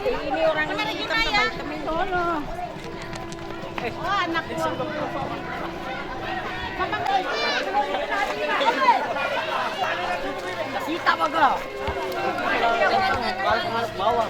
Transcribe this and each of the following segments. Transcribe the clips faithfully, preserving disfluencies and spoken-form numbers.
Ini orang ini teman-teman. Oh, anak gua. Sita baga. Balik, balik bawah.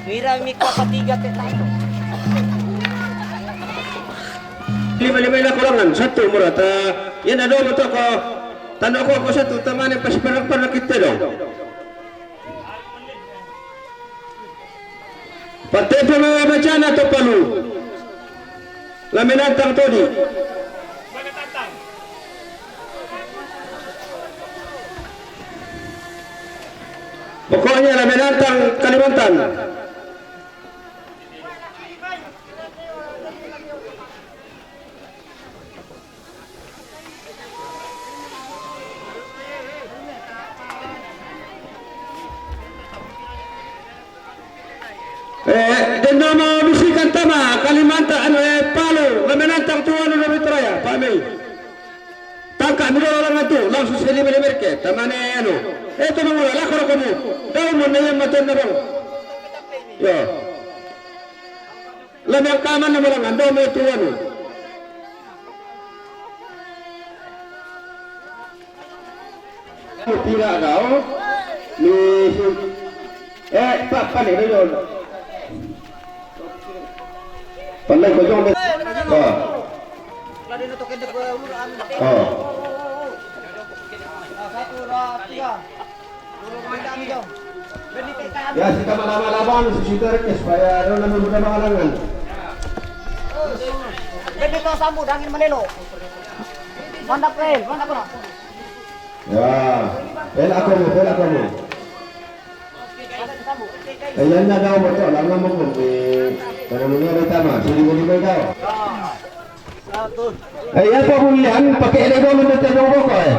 Mira mi kapatiga te tayo. Lima-lima na kulangan, satu mura ta. Yan, ano mo to ko? Tano ko ako satu, tama ni pasiparak-parak kita dong. Pati pa mga bachana to palu. Laminantang todi. Pokoknya laminantang Kalimantan. Eh, den nama bisikan tama, Kalimantan, anu, eh, Palu, laminantang tuan, anu, Raya, pami. Tangka mi dolo langan tu, langsung seli beli merke, tamane, anu. Eh, tu mangula, lakor kamu. Daun mo na yan, matan na bang. Yo. Lami ang kaman na malangan, daun mo tuan. Tira kau. Ni, eh, pa, pa ni, ni, ni. Pandai kau jong. Oh. Oh. Ya, kita malama-lama, si Sita request supaya ada nama muda malangan. Bende to sambu dangin manelo. Mantap, Ren. Mantap, Ren. Ya, pel aku mu, pel aku mu. Ayan na daw mo to, alam mo kung may, kung ano nga may tama, sino mo ni may daw? Ayan po kung yan, pakialam mo naman tayo ko eh.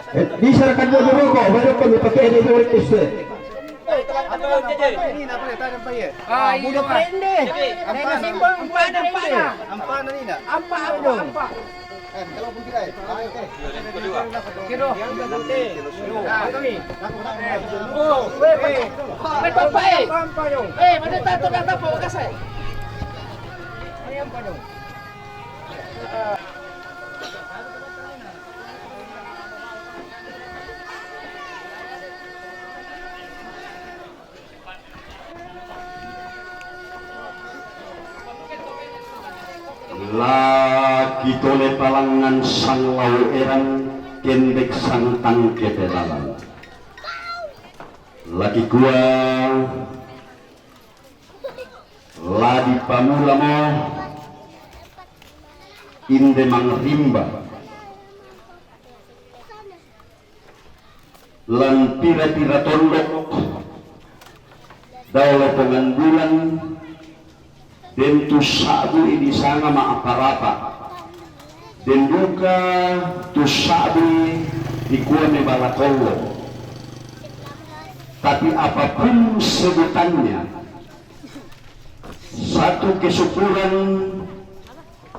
Eh, di sa rakad mo ko, meron pa may pakialam mo rin kasi. Ah, budo prende. Ampa na. Ampa na, ampa na. Ampa na nila. Ampa, ampa, ampa. Kiro. Ah, kami. Oh, wait, wait. Wait, wait, wait. Eh, mana tato na tapo, kasay. Ayan pa, no. La kitone palangan sang lau eran, kendek sang tangke pelalan. La kikua la dipamula mo inde mangrimba. Lan pira-pira tondok dao lopongan bulan, den tu sabu i disanga ma apa rapa, den duka tu sabu i dikua me bala kollo. Tapi apapun sebutannya, satu kesyukuran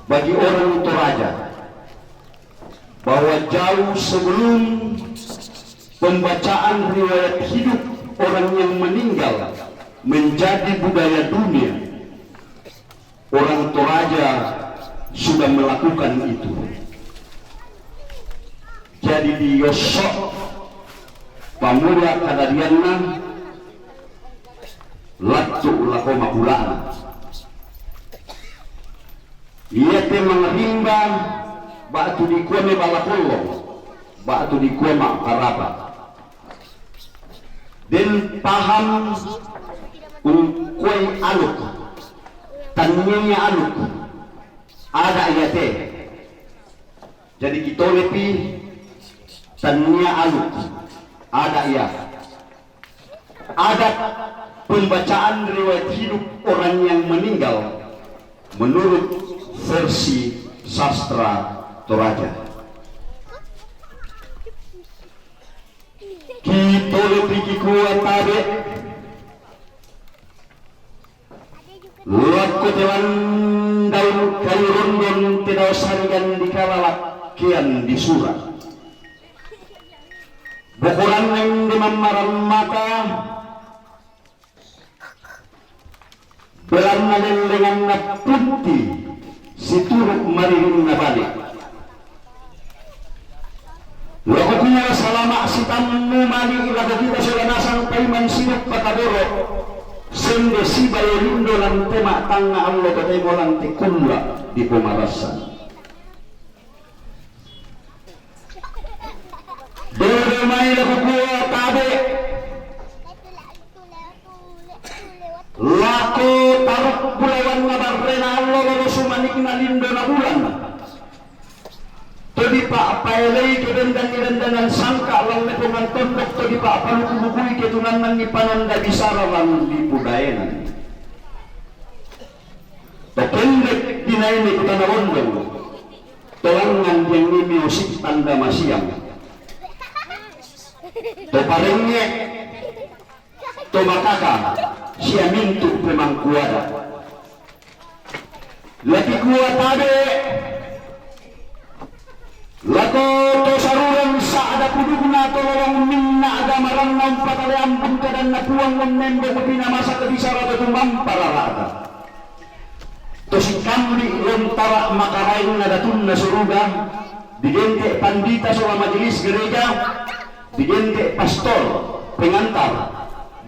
bagi orang Toraja bahwa jauh sebelum pembacaan riwayat hidup orang yang meninggal menjadi budaya dunia, orang Toraja sudah melakukan itu. Jadi di Yosok pamula kadarianna lattu lako mabulana. Iate mangrimba ba'tu dikua me bala kollo, ba'tu dikua ma'paraba. Den paham ungkuai aluk, tannia aluk, ada iate. Jadi kitolepi tannia aluk, ada ia. Adat pembacaan riwayat hidup orang yang meninggal menurut versi sastra Toraja. Kitolepi kikua tabe, lakko te lan daun kayu rondon te dao sarigan dikala lakkean di sura. Bokoranna inde mammaran mata, belanna lellenganna putti, situru' maririnna bale. Lako Sitammu mani' lako kita sola nasang paiman sinuppaka boro', sende sibayo lindo lan te ma'tangnga allo totemo lan te kulla' dipomarassan. Dolo mai lako kua tabe', lako taruk bulawanna barrena allo lolo sumanikna lindona bulan. To dipa'paelei kebendan-bendanan sangka' lan lepongan tondok, to dipa'paluku-lukui ketunannan ni pananda bisara lan lipu daenan. To kendek dinaene ku tana bondong, to langngan diangngimi osik tanda masiang. To parengnge' to makaka sia mintu' pemangkuada. Lakikua tabe' lako to saruran sa'da pudukna to lolong minna' gamaranna umpataleambun kadanna Puang, unnembong pinamasa' bisara to tumampa rara'ta. To sikambi' lontara' makaraengna datunna suruga, digente' pandita sola majelis gereja, digente' pastor, pengantar,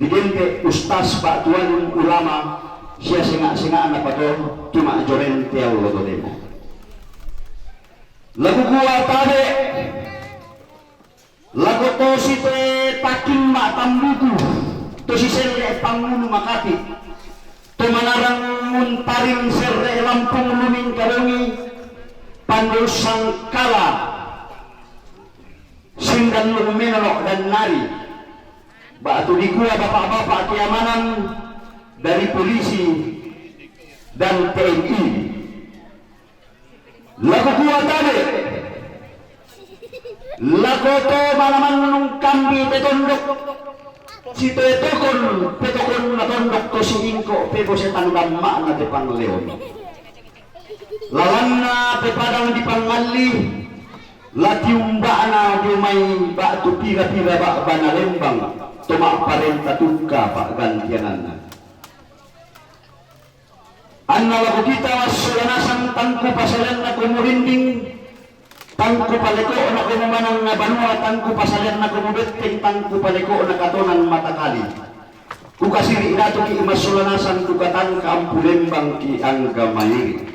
digente' ustaz ba'tu alim ulama, sia senga'-senga'na pato tu ma'joren te allo totemo. Lakukua tabe' lako to sitetaking ma'tambuku, to siselle' pangngulu makati', to manarang muntaring serre' lampung lumingka bongi, pandeu sangkala sindallung menono' dannari, ba'tu dikua bapak-bapak keamanan dari polisi dan T N I. Lakukua tabe' lako to manamannung kambi' te tondok, sitoe tokon petokonna tondok, to siingko' pebose tang damma'na te pangleon. Lalanna pepadang dipangalli, latiumba'na dio mai ba'tu pira-pira ba'bana lembang, to ma'parenta tukka pa'gantiananna. Anna lako kita massola nasang, tang kupasaleanna komo rinding, tang kupaleko'na komo manang na banua, tang kupasaleanna komo betteng, tang kupaleko'na katonan matakali. Kukasiri' datuki' massola nasang, kukatangka ampu lembangki' angga mairi'.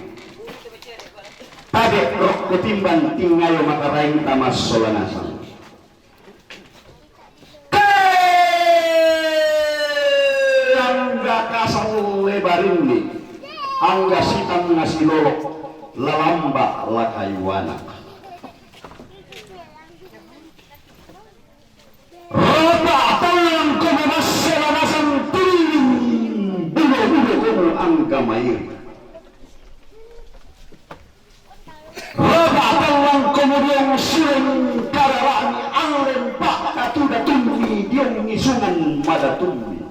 Tabe' rokko timbang tingayo makaraengta massola nasang. Te angga kasalle barinni, angga sitang nasilolo, lalamba lakayuana. Rapa' tallang komo massola nasang, tulling bulo-bulo komo angga mairi'. Rapa' tallang komo diong suleng karara'mi, allen pa'katudatummi diong isungan madatummi.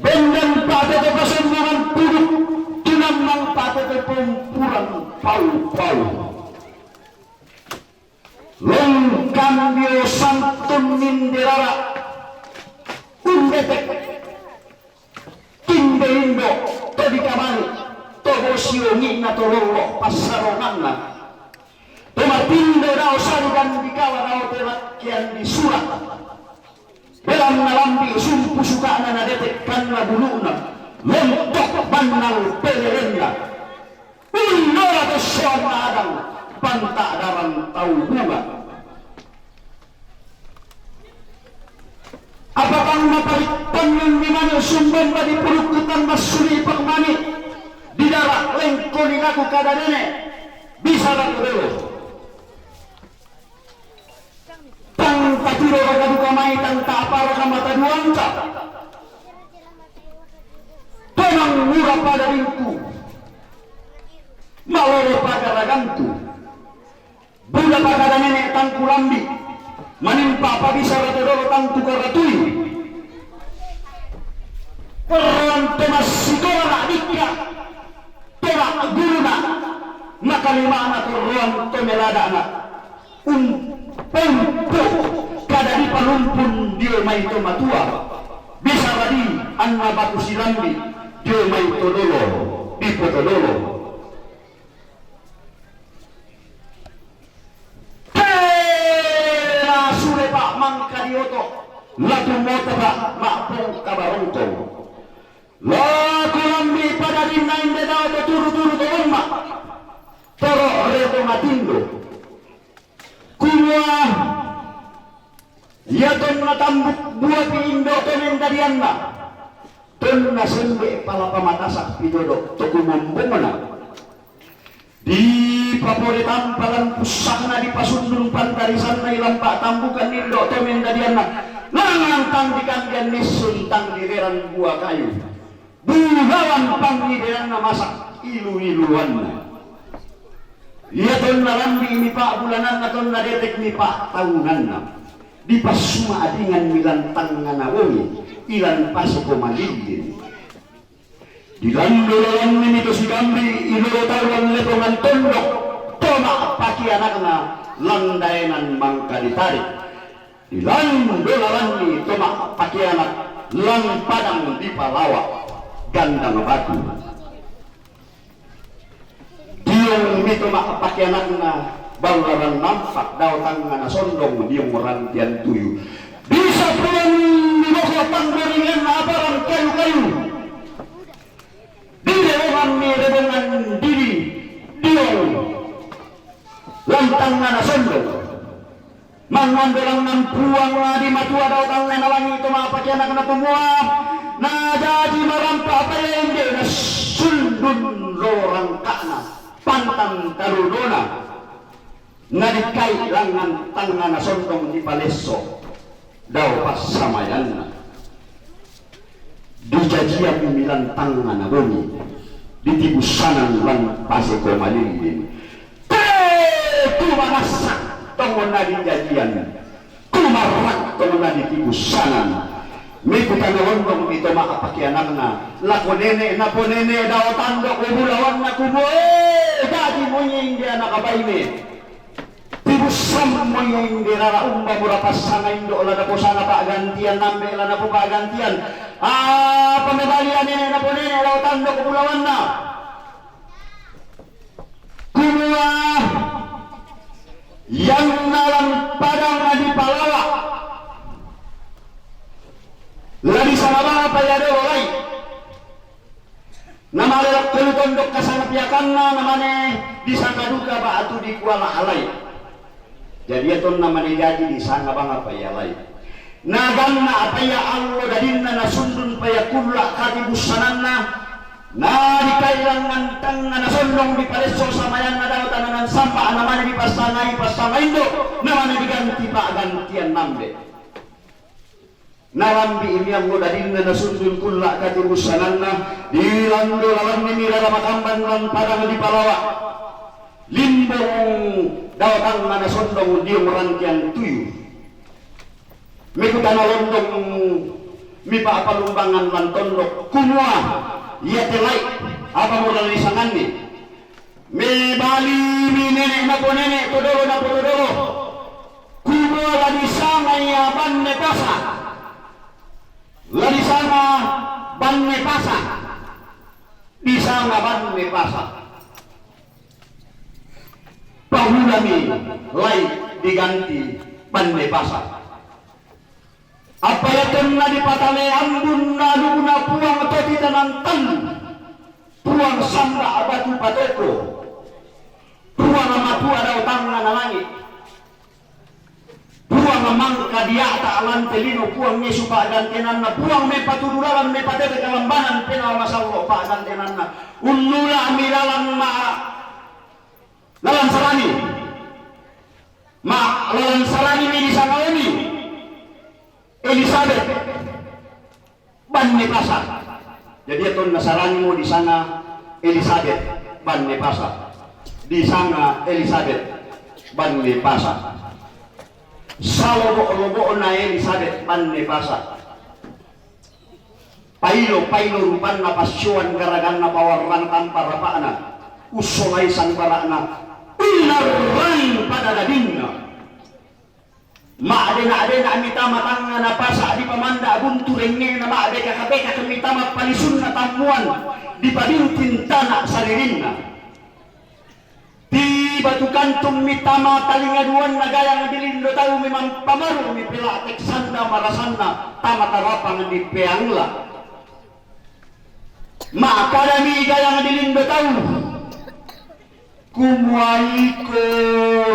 Bendan pa'tete pasombongan puduk, tunannang pa'tete pompuran pau-pau. Longkan dio santun ninderara, undetek, tinde indo, to dikamani, to bosi ongi'na, to lollo' passaronganna, to matindo dao sarigan dikawa dao te makkean disura'. Belanna lambi' sumpu suka'na, nadetekkanna bulu'na, lontok bannang pelelenna. Ullola tossoanna adang, panta'daran tau bunga'. Apa tang maparippannang mimani' sumbamba dipudukku, tang massuli' pakmani' didara', lengkoni laku kada nene', bisara tu dolo. Tang tatiro raka duka mai, tang ta'pa raka mata duanta. Tonang mura pada ringku, malolo pada ragangku. Buda pakada nene' tang kulambi', manimpa pabisara to dolo tang kukaratui. Perang to massikola na dikka', tera' guruna, makalima'na torroan to melada'na. Umpompu kada dipalumpun dio mai to matua, bisara di anna batu silambi' dio mai to dolo, dipotodolo. La tumotaba' ma'pongkabarongkong. La kulambi' padadinna inde dao to turu-turu to umma'. Toro' ri to matindo. Kumua, ia tonna tambuk buapi indo' to mendadianna, tonna sembe' pala pamatasa' pidodo' to kumombongna. Dipapole tampa lan pussakna, dipasundun pantarisanna ilan pa'tambukan indo' to mendadianna, langngan tang dikambian nissun tang direran bua kayu. Bulawan pangideanna masa' ilu-iluanna. Ia tonna lambi'mi pa'bulananna, tonna detekmi pa'taunanna. Dipassuma adinganmi lan tangngana bongi, ilan paseko malillin. Dilando lalanni mi to sigambi' ilolo tau lan lepongan tondok, to ma'pakianakna lan daenan mangka ditarik. Dilando lalanni to ma'pakianak lan padang dipalawa' gandang batu. Diong mi to ma'pakianakna ballaran nampak dao tangngana sondong diong rantian tuyu. Bisa pulang di boko tanggoringanna aparan kayu-kayu. Di rebongan mi rebongan didi diong lan tangngana sondong. Mangando langngan Puang di matua dao tangngana langi' to ma'pakianakna kumua, na jaji marampa' paia inde na sundun lorangka'na pantang tarudona. Na dikkai' langngan tangngana sondong dipalesso dao passamayanna. Dijajian mi lan tangngana bongi, ditibussanan lan paseko malillin. Te, tu manassa tongonna dijajian, tu marrak tongonna ditibussanan. Mekutana londong mi to ma'pakianakna lako nene' naponene' dao tando' bulawanna kumua, e, jaji moi inde anak baine. Tibussammo ia inde rara umba mura passanga indo' la naposanga pa'gantian, nambe' la napopa'gantian. Apa mebali ia nene' naponene' lao tando' bulawanna. Kumua, ianna lan padang dipalawa', la disanga bapa ia dolo lai'. Namale lakko lu tondok kasangpiakanna, namane disanga duka ba'tu dikua La'lai. Jadi ia tonna mane jaji disanga bang apa ia lai. Na ganna apa ia allo dadinna, nasundun pa ia kulla' katibussananna, na dikailangan tangnga nasondong dipalesso samayanna dao tananan samba, namane dipassangai passanga indo', namane diganti pa'gantian nambe'. Nalambi'mi allo dadinna nasundun kulla' katibussananna, dilando lalanni mi rara makamban lan padang dipalawa'. Limbong dao tangngana sondong diong rantian tuyu. Mekutana londong mi pa'palumbangan lan tondok kumua, iate lai', apa mura disanganni? Mebali mi nene' naponene' to dolo napotodolo. Kumua la disanga ia banne pasa. La disanga banne pasa. Disanga banne pasa. Pahulami lai' diganti banne pasa. Apa ia tonna dipatale ambunna alu'na Puang to titanan tallu, Puang samba' batu patoko, Puang matua dao tangngana langi', Puang mangka dia'ta' lan te lino, Puang Yesu pa'gantenanna, Puang mepatudu lalan, mepatete kalambanan, Penaa Masallo' pa'gantenanna, unnula'mi lalan ma-, lalan sarani. Ma-, lalan sarani mi disanga omi Elisabet banne pasa. Jadi ia tonna saranimo disanga Elisabet banne pasa. Disanga Elisabet banne pasa. Salobo'-lobo'na Elisabet banne pasa. Pailo-pailo rupanna, passioan garaganna, pawarrang tampa rapa'na, ussolai sangbara'na, unnarrang pada dadinna. Ma'dena'-dena' mitama tangnga napasa' dipamanda' buntu rengngena, ma'beka-beka mitama palisunna tammuan dipabintin tana' saririnna. Ti Batu kantung mi tama talingaduanna gayang di lindo tau mi mampamarung mi pilatek sanda marasanna tama tarapang di peangla. Ma'kada mi gayang di lindo tau, kumua iko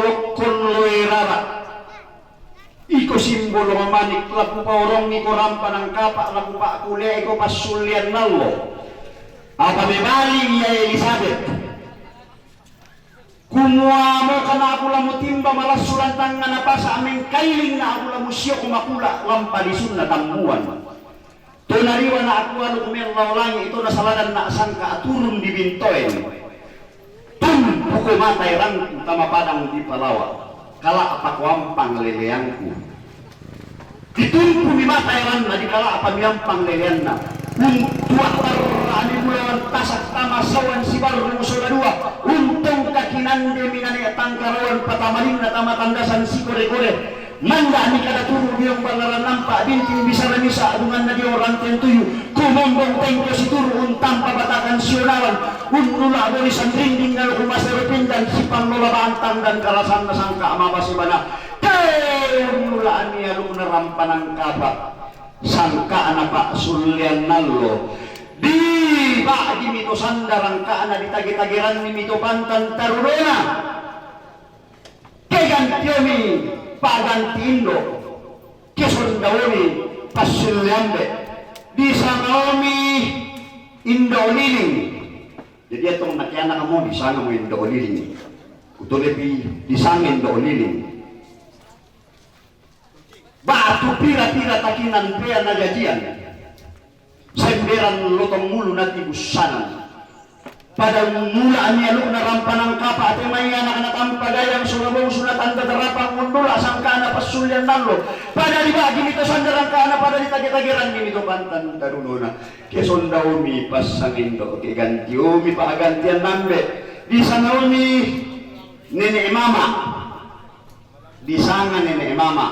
lokkon loe rara. Iko simbolo mamanik, la kupaorongi iko rampa nangkapa, la kupa'kulea iko passullean allo. Apa mebali ia Elisabet. Kumua moka na aku la mutimba malassu lantangna napasa mengkailing na aku la musiok makula lampa lisunna tammuan. Tonariwa na aku aluk mellao langi' to nasaladan na sangka turun di bintoen. Tumpuko mata erangku tama padang di palawa, kala'pako ampang leleangku. Ditumpumi mata eranna, dikala'pami ampang leleanna. Untua'tarra'mi bulawan tasak tama sauan sibarrung sola dua, untongka kinandemi nane' tangkarauan patamalinna tama tandasan sikore-kore. Manda'mi kada turu diong ballaran nampa' binting bisara misa' bunganna diong ranten tuyu. Kumombong tengko situru' untampa batakan sionalan, unnula' borisan rinding aluk masero pindan sipannola bantang dan kalasanna sangka' mapasibana. Te unnula'mi alukna rampa nangkapa, sangka'na pa'sullean allo. Di ba'dimi to sanda rangka'na, ditage-tageranni mi to pantan tarunona. Ke gantiomi pa'ganti indo', ke sondaomi passulle ambe', disangaomi indo' liling. Jadi, atong nakeanakmo disangamo indo' liling. Kutolepi disanga indo' liling. Ba'tu pira-pira takinan pea nagajian. Semberan lotong mulu nati bussanan. Pada mula'mi alukna rampa nangkapa, te mai anakna tampa gayang sola bongsu na tanda tarapang, unnula' sangka'na passulean allo. Pada diba'gimi to sanda rangka'na, pada ditage-tageranni mi to pantan tarunona. Ke sondaomi passanga indo', ke gantiomi pa'gantian ambe', disangaomi nene' mama'. Disanga nene' mama'.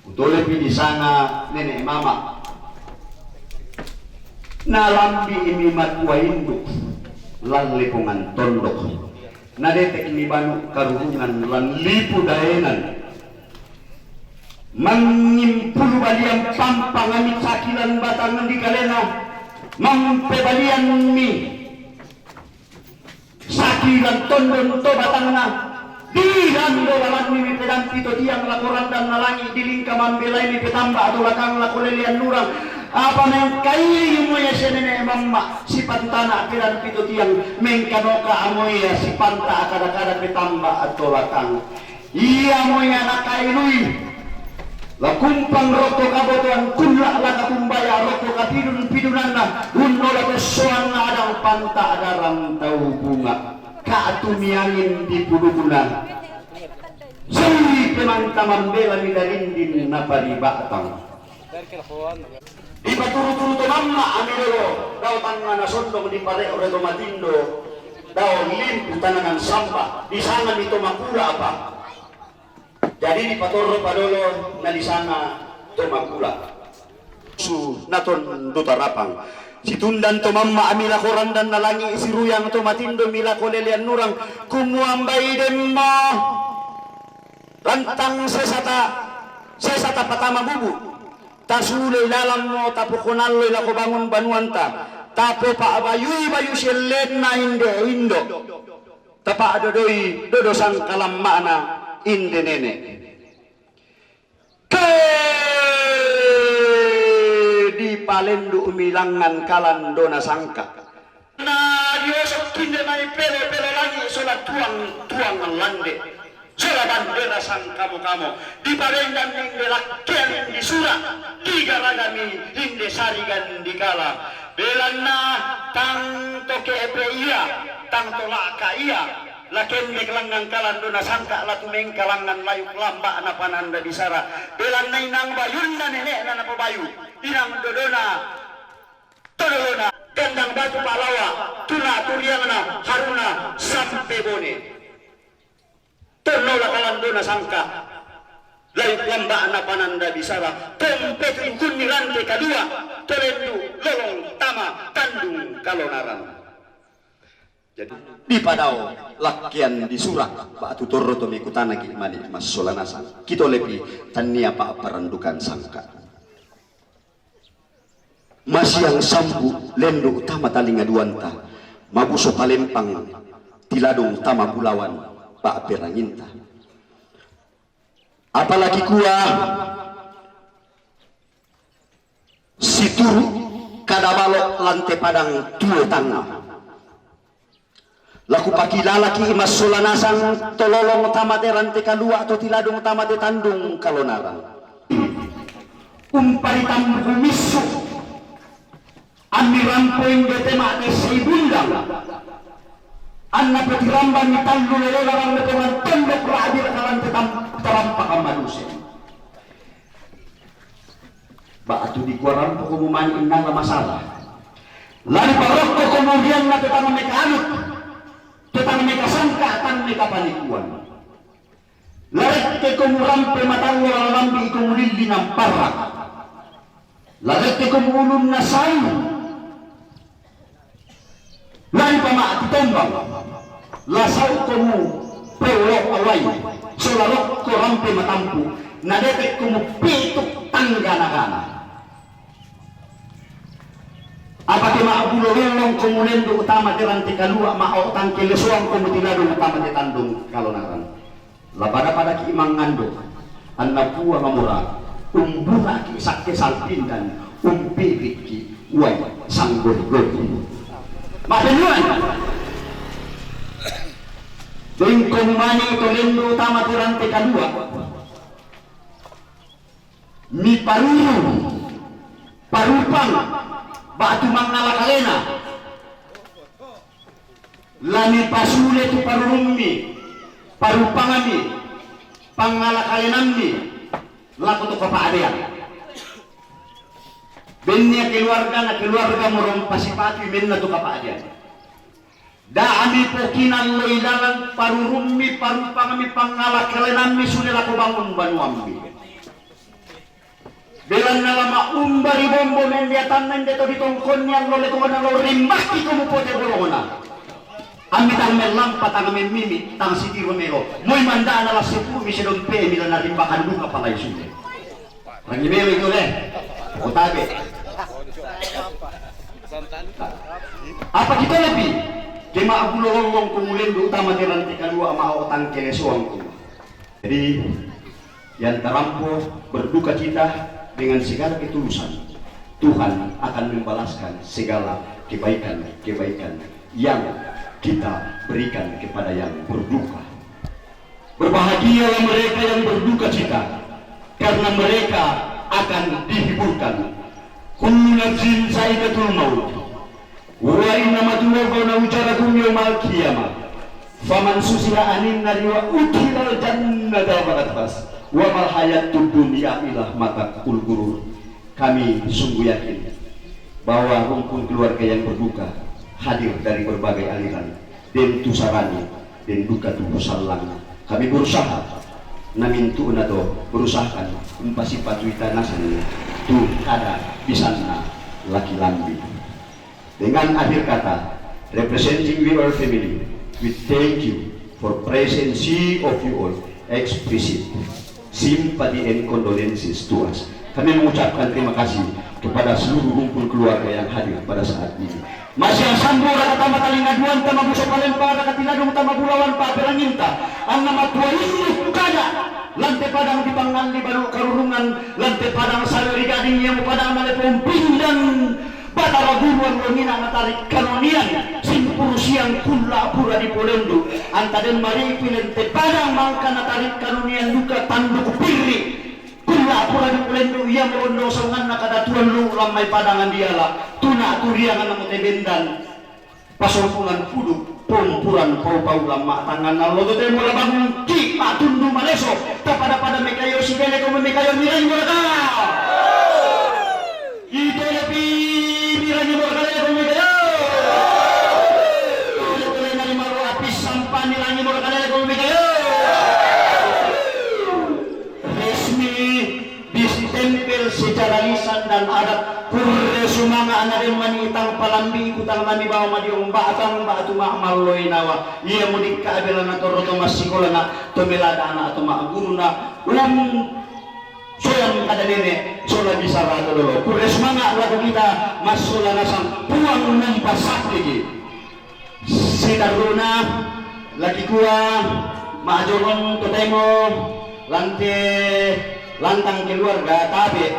Kutolepi disanga nene' mama'. Nalambi'mi matua indu' lan lepongan tondok. Nadetekmi banu' karurungan lan lipu daenan. Mangngimpulu balian pampang ami' sakilan batang di kalena. Mampebalianmi sakilan tondon to batangna. Di lando lalanni mipedampi to tiang lako randanna langi', dilingka mambelai mipetamba' to lakang lako lelean lurang. Apa mengkailing mo ia sia nene' mama', sipantana' pedampi to tiang, mengkanoka' mo ia sipanta' kada-kada petamba' to lakang. Iamo ia nakailui. La kumpang rokko kabotoan, kulla' la kakumbaya' rokko kapidun-pidunanna, unnola tossoanna adang panta' darang tau bunga'. Ka'tumi angin di pudukna. Seui pemanta mambela mi darindin naparibatang. Dipaturu-turu to mamma' ami dolo, dao tangnga nasondong dipare'ore to matindo, dao limpu tananan samba, disangami to makula' apa. Jadi dipatorro pa dolo na disanga to makula'. Su naton duta rapang. Situndan to mamma' ami lako randanna langi', siruyang to matindo mi lako lelean lurang, kumua mbai demmo. Lantang sesata, sesata patama bubu'. Tasulei lalammo, tapokonalloi lako bangun banuanta. Tapopa'bayui bayu siellenna inde indo'. Tapa'dodoi dodo sangkalamma'na inde nene'. Ke dipalendu'mi langngan kalandona sangka'. Na diosok kinde mai pele-pele langi' sola tuang-tuang lande, sola bandera sangkamo-kamo, diparendan inde lakkean inde sura', digaragami inde sarigan dikala. Belanna tang to ke'pe' ia, tang to la'ka' ia, la kendek langngan kalandona sangka', la tumengka langngan layuk lamba'na pananda bisara. Belanna inang bayunna nene'na napabayu, inang dodona to dolona, Gandang Batu Palawa, tuna turiangna Haruna sampe Bone. Tonnola kalandona sangka', layuk lamba'na pananda bisara, tompetu dukunni rante kalua', to lendu' lolong tama tandung kalonaran. Dipadao lakkian di surak, ba'tu torro to mekutana ki' mani' massola nasang. Kitolepi tannia pa'parandukan sangka. Masiang sambu' lendu' tama talinga duanta, mabuso palempang tiladung tama bulawan pa'peranginta. Apalagi kua situru' kada balo' lan te padang tuo tangnga. La kupakilala ki' massola nasang to lolong tama te rante kalua' to tiladung tama te tandung kalonaran. Umparitambuku missu' ammi rampo inde te ma'tessai bundang. Anna potirambangi tallu lelena rambe pongan tondok ra'bir kalan te tam-, tarampa kammaduse. Ba'tu dikua rampo komu mani' innanga masala. Lani parokko komu rianna te tama mekalut, te tama mekasangka, tang mekapanikuan. Larekke komu rampe matallo lalambi' komu lillinang parra. Larekke komu ulunna salu. Lani pama'ti tombang, la sau' komu peulo awai, sola rokko rampe matampu', nadete' komu pitu' tanggana-gana. Apa ke ma'bulo lollong komu lendu' tama te rante kalua' ma'o tangke lesoang komu tiladung tama te tandung kalonaran. La pada-pada ki' mangando, anna Puang Amora, umbura ki' sakke salpindan, umpipik ki' uai sanggori-gori. Ma'bennuan. Dengko mumani to lendu' tama te rante kalua'. Miparuru, parupang, ba'tu mangngala kalena. La mipasule tu parurummi, parupangammi, pangngala kalenammi, lako to kapa'dean. Bennia keluarga na keluarga morong pasipatui menna to kapa'dean. Da ami pokinalloi lalan parurummi, parupangammi, pangngala kalenammi sule lako bangun banuammi. Belanna la ma'umbari bombo mendeatanna inde to ditongkonni allo letona lao rimbakki komu pote bolongona. Ammi tang mellampa, tang memmimi, tang sitiro melo. Moi mandana la seppu'mi sedompe'mi la narimbakan duka palai sule. Rangi melo itu le. Kotabe. Apa kita lebih? Ke ma'bulo lollong komu lendu' tama te rante kalua' ma'o tangke lesoang komu. Jadi, yang tarampo berduka cita dengan segala ketulusan, Tuhan akan membalaskan segala kebaikan-kebaikan yang kita berikan kepada yang berduka. Berbahagialah mereka yang berduka cita, karena mereka akan dihiburkan. Kullu nafsin za'iqatul maut. Wa innama tuwaffawna ujurakum yawmal qiyamah. Faman zuhziha 'anin nari wa udkhilal jannata faqad faz. Wa mal hayatud dunya illa mata'ul ghurur. Kami sungguh yakin bahwa rumpun keluarga yang berduka hadir dari berbagai aliran. Den tu sarani, den duka tu sallang. Kami berusaha, namintu'na to berusahakan umpasipatui tanasan tu kada bisanna laki lambi. Dengan akhir kata, representing we all family, we thank you for presence of you all, express sympathy and condolences to us. Kami mengucapkan terima kasih kepada seluruh rumpun keluarga yang hadir pada saat ini. Masiang sambu' raka tama talinga duanta, mabuso palempang raka tiladung tama bulawan pa'peranginta, anna matuainnu kada, lan te padang dipangalli banu karurungan, lan te padang sawe ri gading iamo padang male pompindan. Batara Guru allo minaa natarik kanonian, simpuru siang kulla' pura dipolendu', anta den maripi lan te padang mangka natarik kanonian duka tanduk pirri', kulla' pura dipolendu', iamo ondong saunganna kadatuan lu' lan mai padang andiala, tuna' turianganna mote bendan, pasompungan puduk, pompuran pau-pau lan ma' tangnganna allo totemo la bangun ki' ma'tundu' maleso, tapada-pada mekayo sibeleko mekayo mirangi moraka. Itolepi mirangi moro kalele komi kayo. Tole-tole nari maro api sampa mirangi moro kalele komi kayo. Resmi distempel secara lisan dan adat, kurre sumanga Ana den mani tang palambi ku tang nami bawa madiong batang batu ma malloi nawa. Ia mudik ka abela na torro to massikola na to melada ana to ma guru na um soyang kada nene sola bisa rato dolo. Kure semangat lagu kita massola nasang puang ni pasakti. Sitaruna laki kua majongon totemo lante lantang keluarga tabe.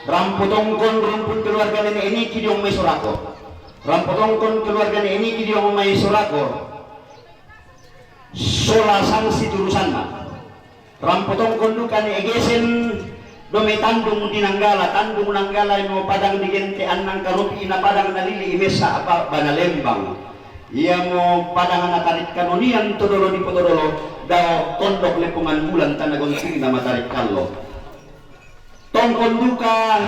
Rampo tongkon rumpun keluarga nene ini kidiong mai sorako. Rampo tongkon keluarga nene ini kidiong mai sorako. Sola sanksi turusanna. Rampo tongkon duka ni egesen dome tandung di nanggala, tandung nanggala mo padang di gente annang karupi ina padang na lili imesa apa bana lembang. Ia mo padang na tarik kanonian todolo di potodolo dao tondok lepungan bulan tanagon sing na matarik kallo. Tongkon duka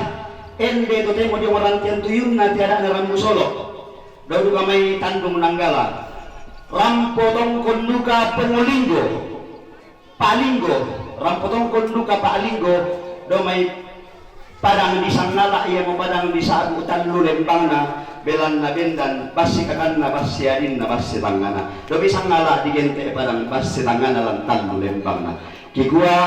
ende totemo di rantian tuyunna tiada na rambu solo. Dao duka mai tandung nanggala. Rampo tongkon duka pengolinggo. Pak Linggo, rampo tongkon duka Pak Linggo, do mai padang di Sangala ia mo padang di Sabu tallu lembangna, belanna bendan, bassi kakanna, bassi adinna, bassi tangana. Dobi Sangala di gente padang bassi tangana lan tallu lembangna. Kikua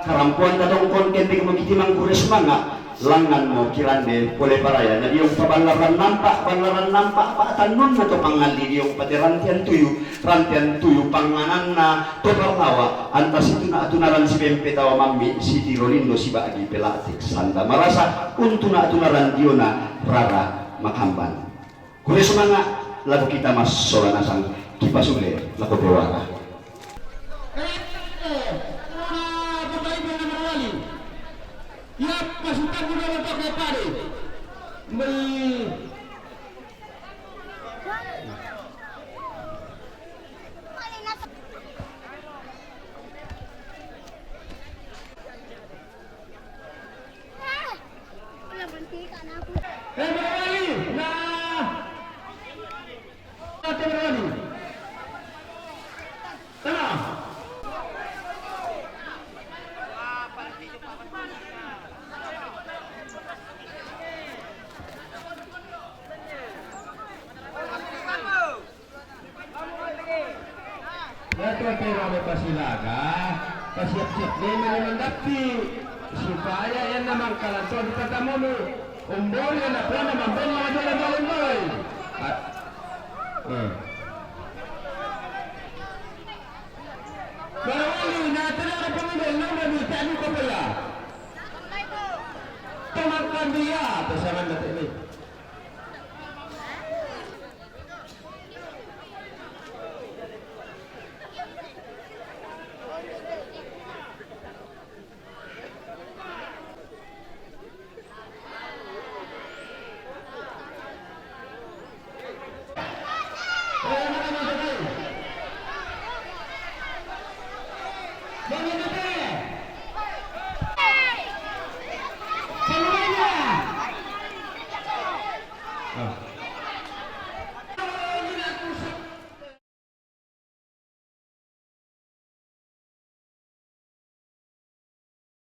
karampuan tatongkon kente mo kitimang kure sumanga, langan mo kirande pole paraya na diong paballaran nampak, ballaran nampak, pak tannunna to pangalli diong paterantian tuyu. Rantian tuyu pangananna to parlawa anta situna-tunaran sipempe tawa mammi sitiro lindo sibagi pelatik sanda marasa untuna-tunaran diona rara makamban. Kure sumanga lagu kita massola nasang kipasule lagu pewara. Dato' te rame pasilaga, pasiap-siap memang mandappi supaya ianna mangkalanto' di tatamunu umbori anak buana mambella jalan-jalan mulai. Ah. Eh. Barawali na tena ada pemudel nama ni tak di kopela. Teman kan dia pasangan dapat ni. Ah.